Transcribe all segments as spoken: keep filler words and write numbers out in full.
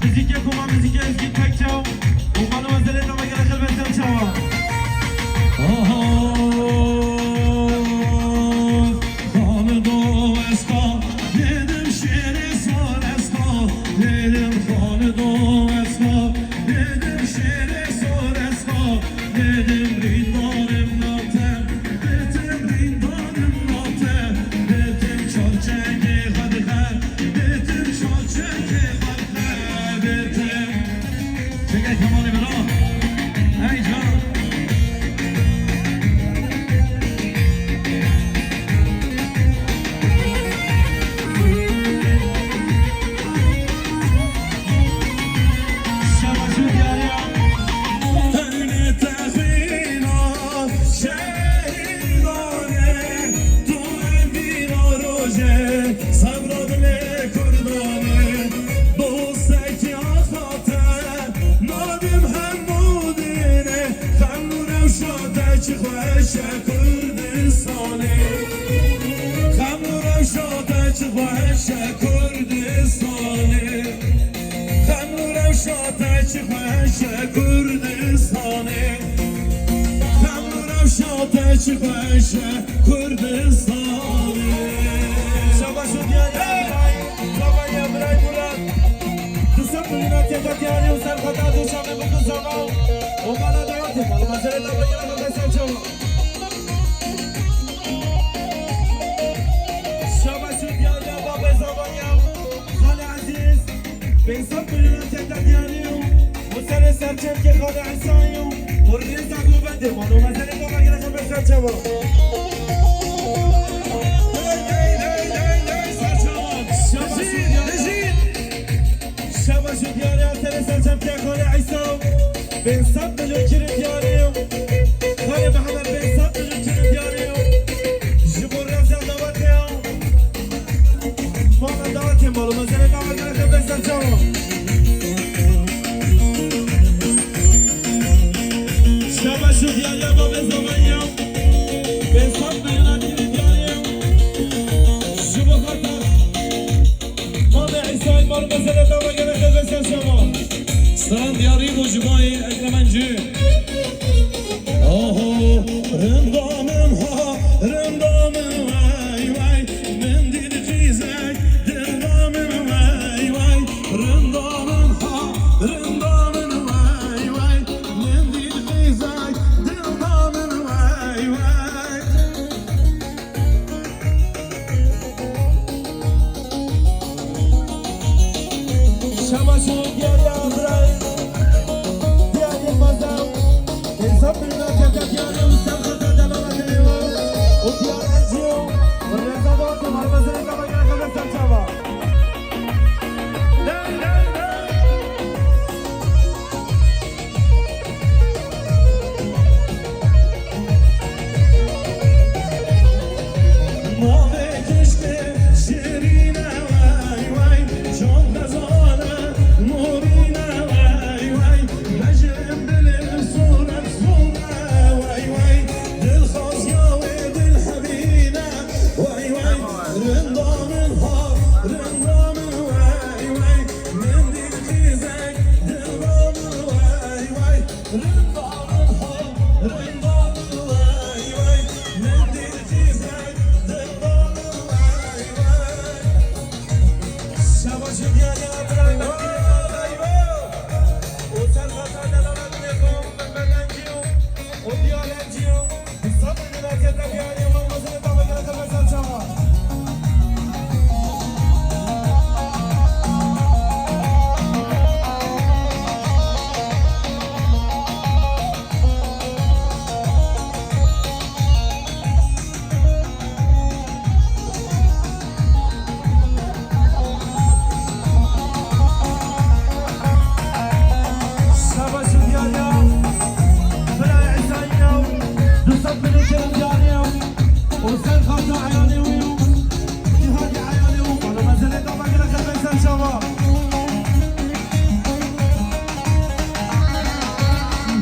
Muzîkê ku ma muzîkê Ezgîn Pekçaw û Mano Ezelê nava gere xelbet ser çawa. Aha, xanido esta, lêdim şêrê sar esta, lêdim xanido esta, lêdim şêrê sar esta, lêdim rîndarê min Çi xweş e Kurdistanê, xem û rewşa te çi xweş e Kurdistanê. Xem û rewşa te çi xweş e Kurdistanê. Xem û rewşa te çi xweş e Kurdistanê. Şabaş û diyar ya Biray, Biray, ya Biray Murat. Du sed milyonan têketiyarî û serxeta Duşanbê bikin zaman. O mala dewatê, mala mezelê dawayê, mala mezelê çawa. Şabaş û diyar ya babê Zavanya, Xalê Ezîz, pênc sed milyonan têketiyarî û serê serçemkê Xalê Îsayî û rêza govendê, mala mezelê dawayê, mala mezelê çawa. Hey, hey, hey, hey, hey, serçawan. Şabaş û diyar ya. Şabaş û diyarê Aserê Serçemkê Xalê Îsa, pênc sed milyon kirî diyarê, Xalê Mihemed pênc sed milyon kirî diyarê, ji bo rewşa dawetê ya, mala dawetê, mala mezelê dawetê, rewşa pê serçawa. Şabaş û diyarê babê Zavanya, pênc sed milyon kirî diyarê, ji bo xatir Mamê Îsayî, mal meselê dava gerek e, veselşema. Stran diyarî bû ji bayê Ekremencî. Oho, rinda min ha, rinda min wey wey, min dît qîzek, dilda min wey wey, rinda min ha, rinda min wey wey, min dît qîzek, dilda min wey wey. Şabaş û diyarê Abiray, diyarê Mazam, hesap birine tete diyarê û serxeta delala dilê û diyarê Ciyo, reza dawetê malmezerê dava gerek e serçava. Navê kişkê şirîne wey wey, can xezale morîne wey wey, bejin bilê sûret sûre wey wey, dilxwaziya wê dil hebîne wey wey, rinda min ha, rinda min wey wey, min dît qîzek, dilda min wey wey. Rinda min ha, rinda min wey wey, min dît qîzek, dilda min wey wey. Şabaş û diyarê Abiray, Abiray wey wey. O serxeta delala dilê xwe, min bedencî û, û diyarencî û. Şabaş û diyarê birayê Îsayî ya, du sed milyon kirî diyarê ya, û serxeta eyalê wî û cîhadê eyalê û mala mezelê dava gerek e serçava.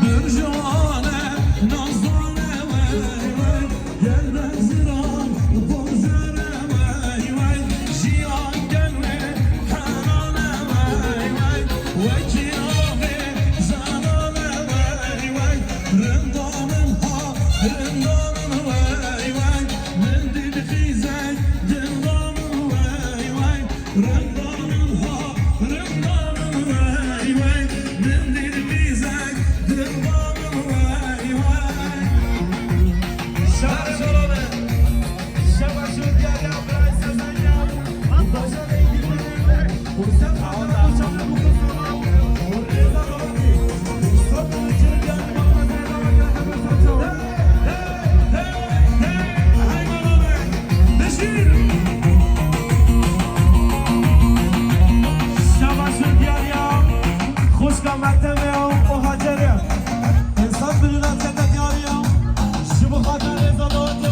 Birjane, nazane wey wey. Gelbek ziran, xozere wey wey, jiyan gel wê herane wey wey, wekî avê zanane wey wey, rinda min ha, rinda min wey wey, min dît qîzek, dilda min wey wey, rinda min ha, rinda min wey wey, min dît qîzek, dilda min wey wey. Şabaş û diyarê Abiray Sezanya, bajarê Girmînê, û serxeta Duşanbê bikin zaman, û reza dawetê. Şabaş û diyarê xwişka Meltemê û Hacerê. Hesap birine tete diyarê, ji bo xatir reza dawetê.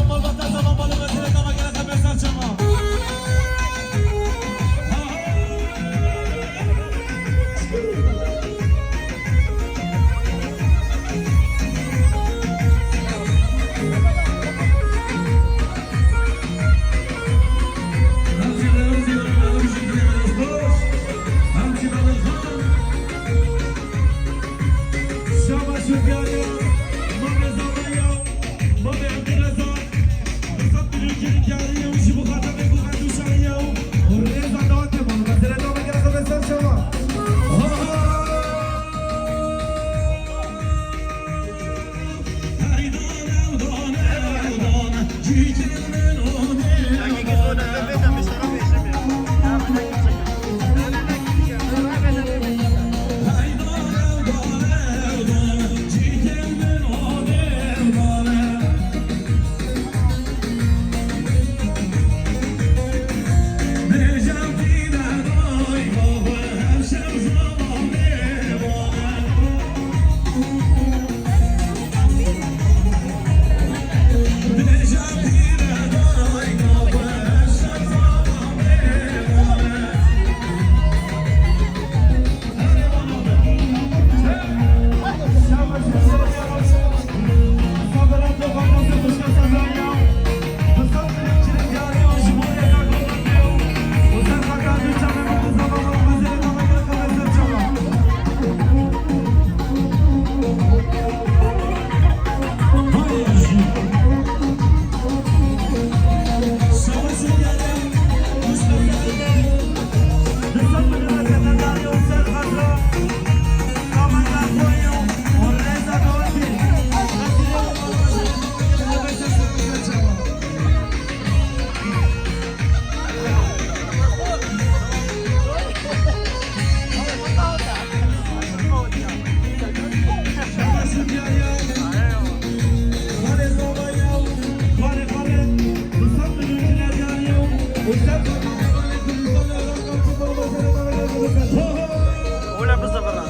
Ola bizavira.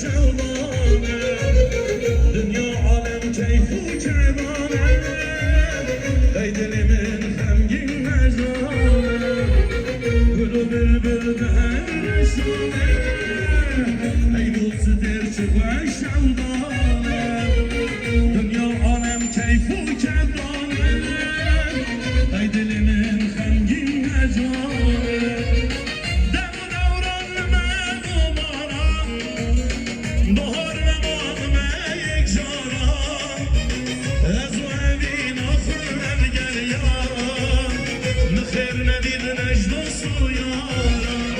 Şewdane, dinya alem keyf û keyfane, ey dilê min xemgîn mejane, gul û bilbil bi her reşane, ey dost dêr çi xweş şewdane, dinya alem keyf û keyfane, ey dilê min xemgîn mejane. Dem û dewran me û baran, bahar me mal me yek caran. Ez û evîna xwe hevgeriyan, min xêr nedît ne ji dost û yaran.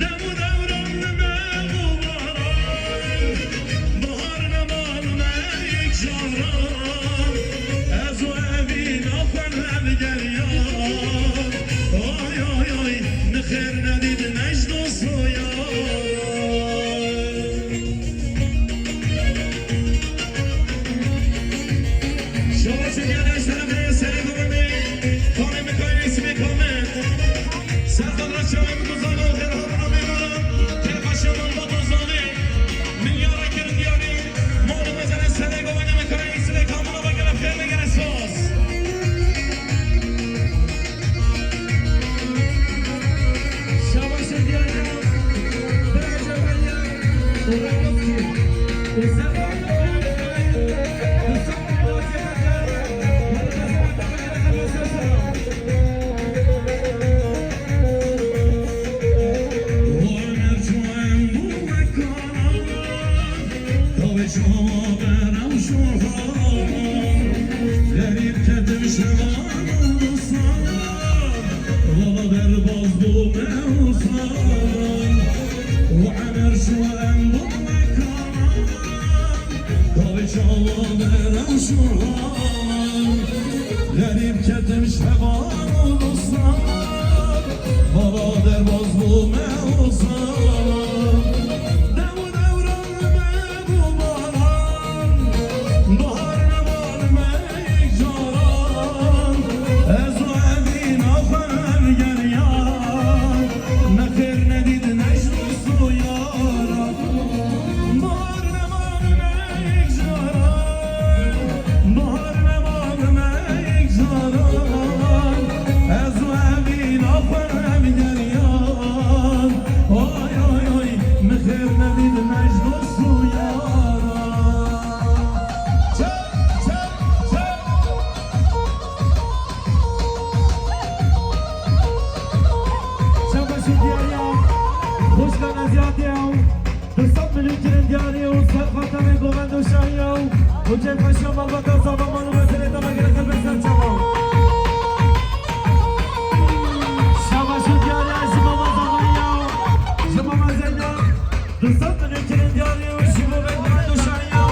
Dem û dewran me û baran, bahar me mal me yek caran. Ez û evîna xwe hevgeriyan. Ay, ay, ay, ne xêr nedît ne ji dost û yaran. Şabaş û diyar ji terefê serê govendê, kamê min kayê îsmê kamê. Ser xatir çavê min ku zana û xêr hatina mêvanan, kêfa şeman bata zanê. Milyara kirin diyarî, mal û mezelê serê govendê min kayê îsmê kamina vegere xêr vegere spas. Şabaşê diyariya, bira Cebeliya û Ramazkî û Serkan Dewrê, Serkan Dewrê, Tavê çawa berewş û hewan, derî ketim şevan û dostan, vala derbaz bû me û saran, û emer şuwa em bû me karan. Tavê çawa berewş û hewan, derî ketim şevan û dostan, vala derbaz bû me û saran. Dem û dewran me bû baran, bahar me mal me yek caran. Ez û evîna xwe hevgeriyan, ne xêr nedît ne ji dost û yaran. Bahar me mal me yek caran, bahar me mal me yek caran. Ez û evîna xwe hevgeriyan. Oy, oy, oy, min xêr nedît ne ji dost û yaran. Çek, çek, çek. Şabaş û diyariya, xweşka neziyatiya û du sed milyon kirin diyarî û ser xatirê govend û şahiya û kêfxweşiya malbata zava mal û mezelê te vegere xelbê ser çava. Şabaş û diyariya ji mama Zavayî ya, ji mama Zeynep, du sed milyon kirin diyarî û ji bo vê govend û şahiya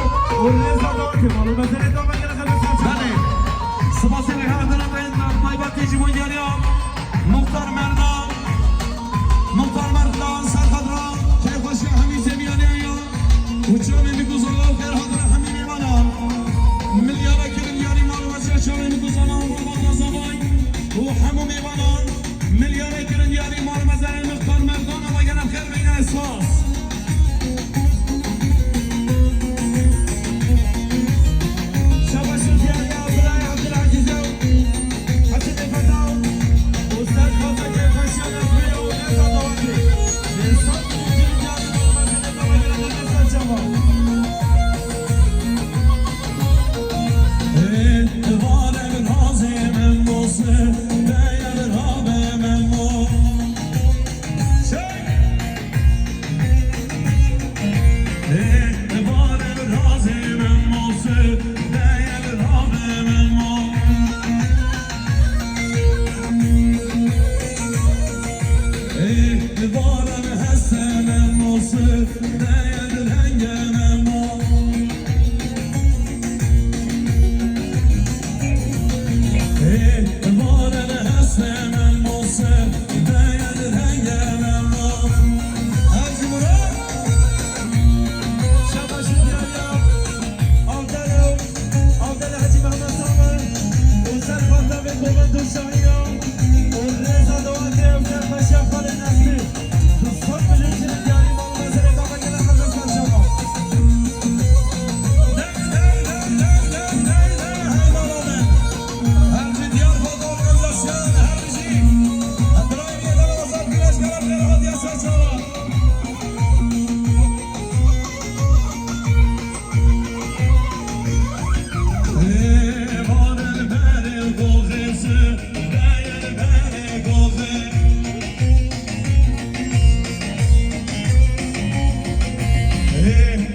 û rêza dawetê mal û mezelê te vegere xelbê ser çava. Belê. Spasê rêhevdana taybetê ji bo diyariya Muxtar Merdan. Muxtar Merdan, ser xatira kêfxweşiya hemî zeviyaniyan ya û çavên min ku zava û xêr hatina hemî mêvanan. Milyara kirin diyarî mal û mezra çavên min ku zava û Rebata Zavay û hemû mêvanan. Milyara kirin diyarî mal û mezra Muxtar Merdan, ava gene xêr beyne esas. Şabaş û diyariya birayê Abdulazîz ew. Hacı Tepeda û ser xaza kêfxweşiya Nezmê û rêza dawetê. Rêza dawetê. Rêza dawetê.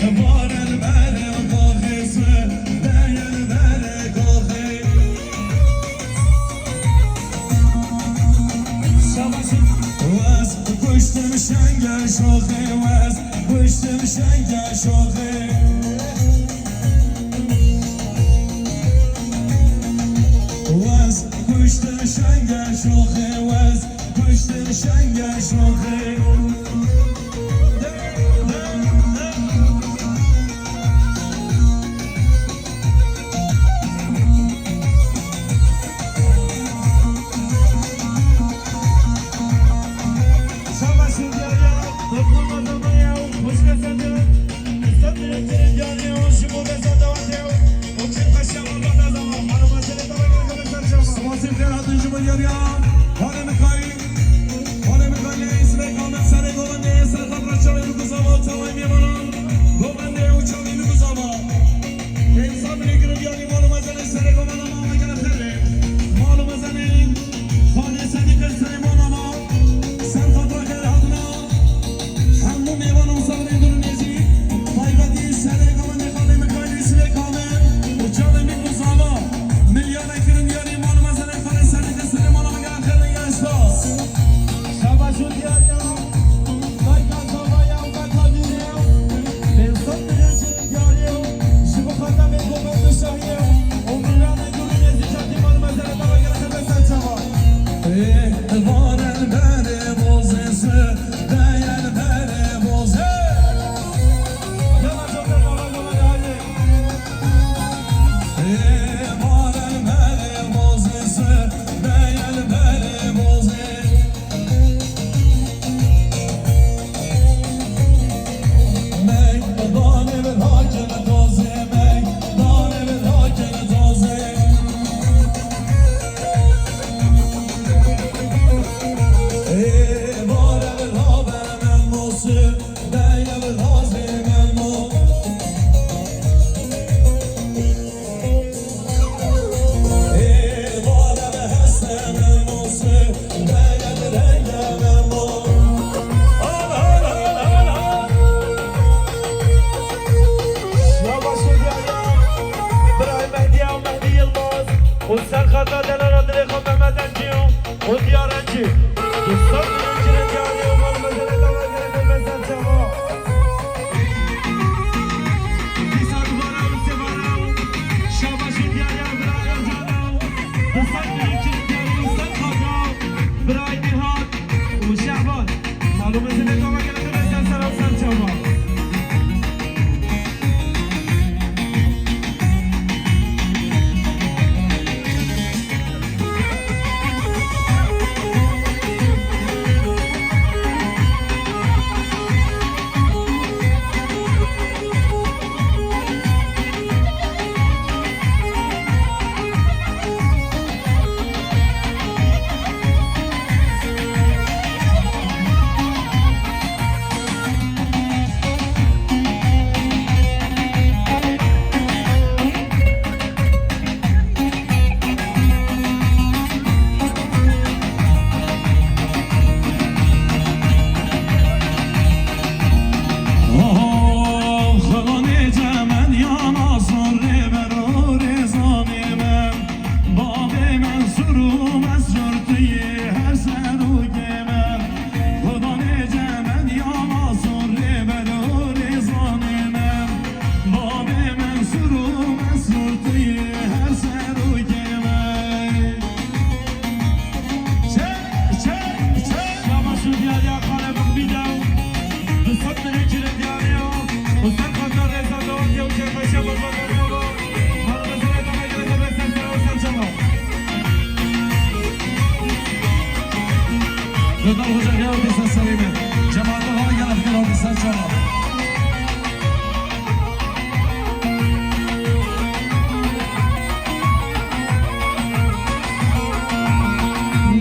Vare li berê goxê swe, beye li berê goxê. Şabaşin. Wez kuştim şenge şoxê, wez kuştim şenge şoxê. Wez kuştim şenge şoxê, wez kuştim şenge şoxê. Spasî xêr hatin ji bo diyariya. Xalê Mikaîl, Xalê Mikaîlê Îsmê Kamil serê govendê, ser xatir çavê Bikuzava û tewayê mêvanan. Govendê û çavê Bikuzava. Êmsa milê girû diyarî mal û mezenê serê govenda mama gele xêrê. Mal û mezenê Xalê Sedîqê Silêmanava. Ser xatira xêr hatina. Hemû mêvan û misafirên dûr û nêzîk, taybetî serê govendê Xalê Mikaîlê Silê Kamil û çavê Bikuzava, milyara kirin diyarî mal û mezenê Xalê Sedîqê Silêmanava gele xêrê gele spas. Şabaş û diyariya dayika zavaya û beka dîrê, pênc sed milyon kirin diyarî, ji bo xatir vê govend û şahiyê û milyonê dûr û nêzîk, şahî mal û mezenê te ve gele xêr be ser çava. Ê, vare berê bozê se, beye berê bozê. Yavaş ol, yavaş ol, hadi. Ê, vare berê bozê se, beye berê bozê. Mey, danê bi rakene tazê, mey, danê bi rakene tazê. Ê, vare bi rabe men mosê, beye bi razê men mo. Ê, vare bi heste men mosê, beye bi renge men mo. Al, al, al, al, al. Şabaş û diyariya birayê Mehdî û Mehdî Yilmaz û ser xatir delala dilê xwe Mehmet Encî û Diyarencî. Du sed milyon kirin diyarî û mal û mezenê te ve gele xêr be ser çava. Dîsa dubare û sêvare û şabaş û diyariya birayê Cana û du sed milyon kirin diyarî û ser xatir birayê Nîhat û Şehbaz. Mal û mezenê te ve gele xêr be ser ser û ser çava. Oh, Xwedê çemen yana zor rêber û rêzanê min. Bavê Mensûr û Mesrûr tu yî her serokê min. Xudanê cemen ya Masûr rêber û rêzanê min. Bavê Mensûr û Mesrûr tu yî her serokê min. Çek, çek, çek. Şabaş û diyariya xalê Mixbî de. Du sed milyon kirin diyariya. Û ser xatir rêza dewatiya û çekmeşiya Bazargana. Dildar Hoca gel bir ses alayım. Cemaate var gel bir ses çala.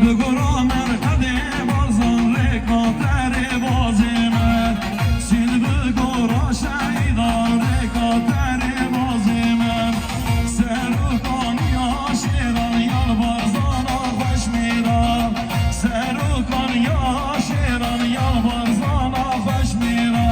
Bi gora merqedê Barzan rêka te rê bazê me. Sînd bi gora şehîdan rêka te rê bazê me. Serokaniya şêran ya Barzana xweş mêra. Serokaniya şêran ya Barzana xweş mêra.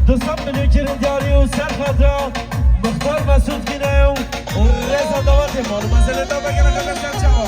Du sed milyon kirin diyarî û ser xatira Muxtar Mesûd Gîneyo û rêza dawetê mal û mezelê te vegere xeber ser çawa.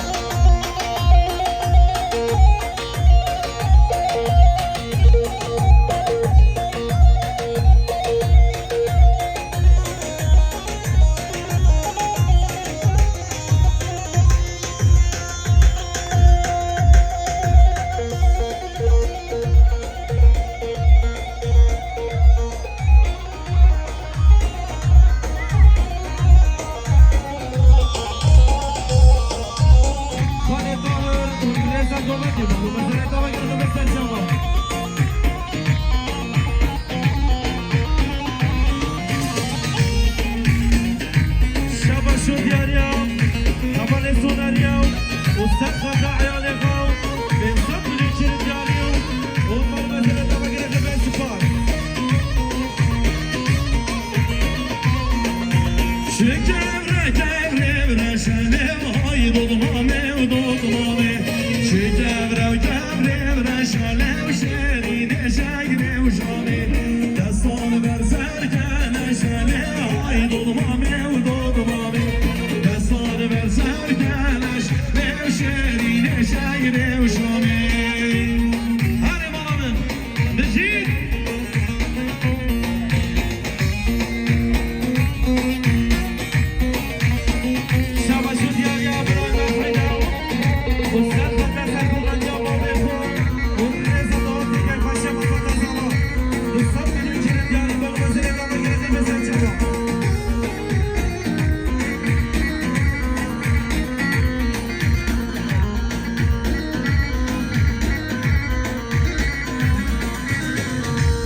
Xalê Tahir û rêza dawetê mal û mezelê te vegere xeber ser çawa. Şabaş û diyariya hevalê Soneriya û ser xata eyalê xwe û pênc sed milyon kirin diyariya û mal mezelê te vegere xeber spas. Şikevre kevre vre şelê vay dodmame û dodmame. Şikevre kevre vre şelê û şerîne şegre û şamê. Destan ber ser kene şelê vay dodmame û dodmame. Destan ber ser kene şelê û şerîne şegre û şamê. Hare mala min. Bijî. Şabaş û diyariya birayê me Heyder û ser xete ser xurretiya bavê xwe û rêza dawetê gel paşa xwe xete zala. Du sed milyon kirin diyarî bavê zilê me vegere xeber ser çawa.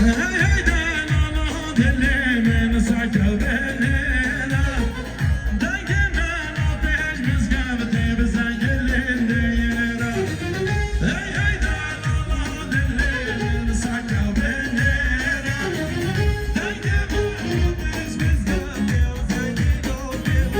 Hey, hey, de, la, la, dilê min seke venê de. Dengê min ateş mizgevtê bi zengelên deyê de. Hey, hey, de, la, la, dilê min seke venê de. Dengê min ateş mizgevtê bi zengelên deyê de.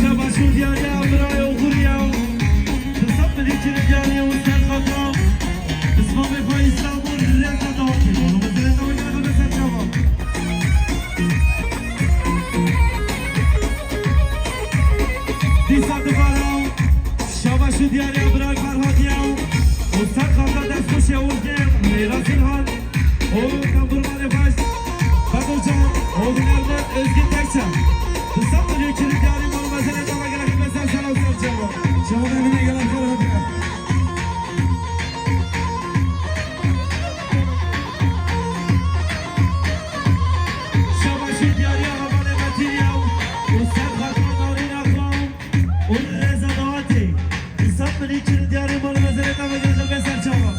Şabaş û diyariya birayê Oxuriya, bi Dîsa dubare şabaş û diyariya birayê Ferhadiye û ser xata destxweşiya Urgê Leyla Zilhan û tembûrmanê xweş Bedocan û hunermend Özgün Tekçe. Di sed milyon kirin diyarî mal û mezelê te ve gelek hizmet ser sena û ser çava. Çava evine gelek Ferhadiye. Şabaş û diyariya hevalê Metîn ya û ser xata Narîna xwe û rêza dawetê. Di sed milyon kirin diyarî mal û mezelê te ve gelek hizmet ser çava.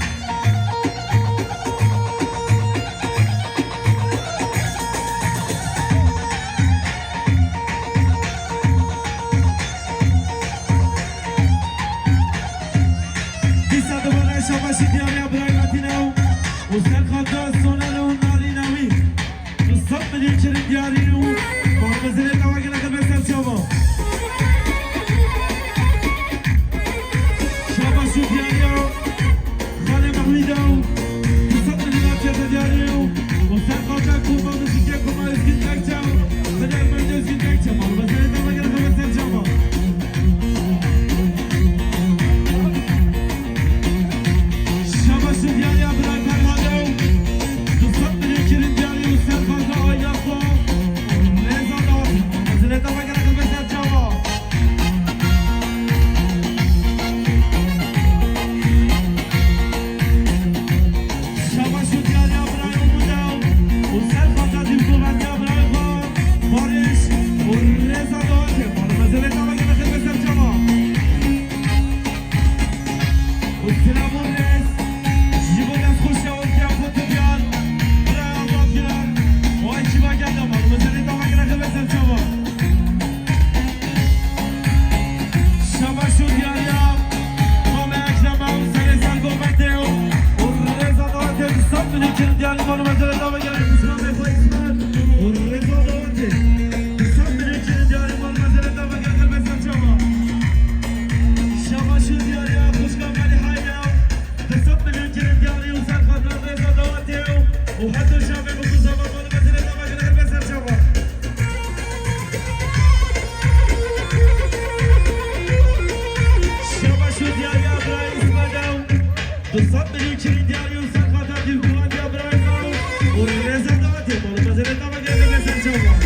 Dîsa dubare şabaş û diyariya birayê Metîn ya û ser xata Sonel û Narîna wî. Du sed milyon kirin diyarî û mal û mezelê te ve gelek hizmet ser çava. Şabaş û diyariya Xalê Mehmîda û du sed milyon kete diyarî û ser xata kurban muzîkê kurban Özgün Tekçe û hunermend Özgün Tekçe. Mal û mezelê te ve gelek hizmet ser çava. Şabaş û diyariya birayê Ferhadê û du sed milyon kirin diyarî û ser xata aîleya xwe. Rêza dawetê. Mal û mezelê te ve gelek hizmet ser çava. Şabaş û diyariya birayê Umûda û ser xata dîvkovetiya birayê xwe Barış û rêza dawetê. Mal û mezelê te ve gelek hizmet ser çava. Û silav û rêz ji bo destxweşiya Urkiya Qutubyan, biraya Azad Güler û ekîba gel de. Mal û mezelê te ve gelek hizmet ser çava. Şabaş û diyariya Mame Ekrem û serê ser govendê û rêza dawetê. Du sed milyon kirin diyarî mal û mezelê te ve gelek hizmet ser çava. Û rêza dawetê. Du sed milyon kirin diyarî mal û mezelê te ve gelek hizmet ser çava. Şabaş û diyariya xwişka Melîhayê ya. Du sed milyon kirin diyarî û ser xata rêza dawetê û her du şavê bi ku zava mal û mezelê te ve gelek hizmet ser çava. Şabaş û diyariya birayê Îsmaîl ya. Du sed milyon kirin diyarî û ser xata dîvkovetiya birayê xwe û rêza dawetê. Mal û mezelê te ve gelek hizmet ser çava.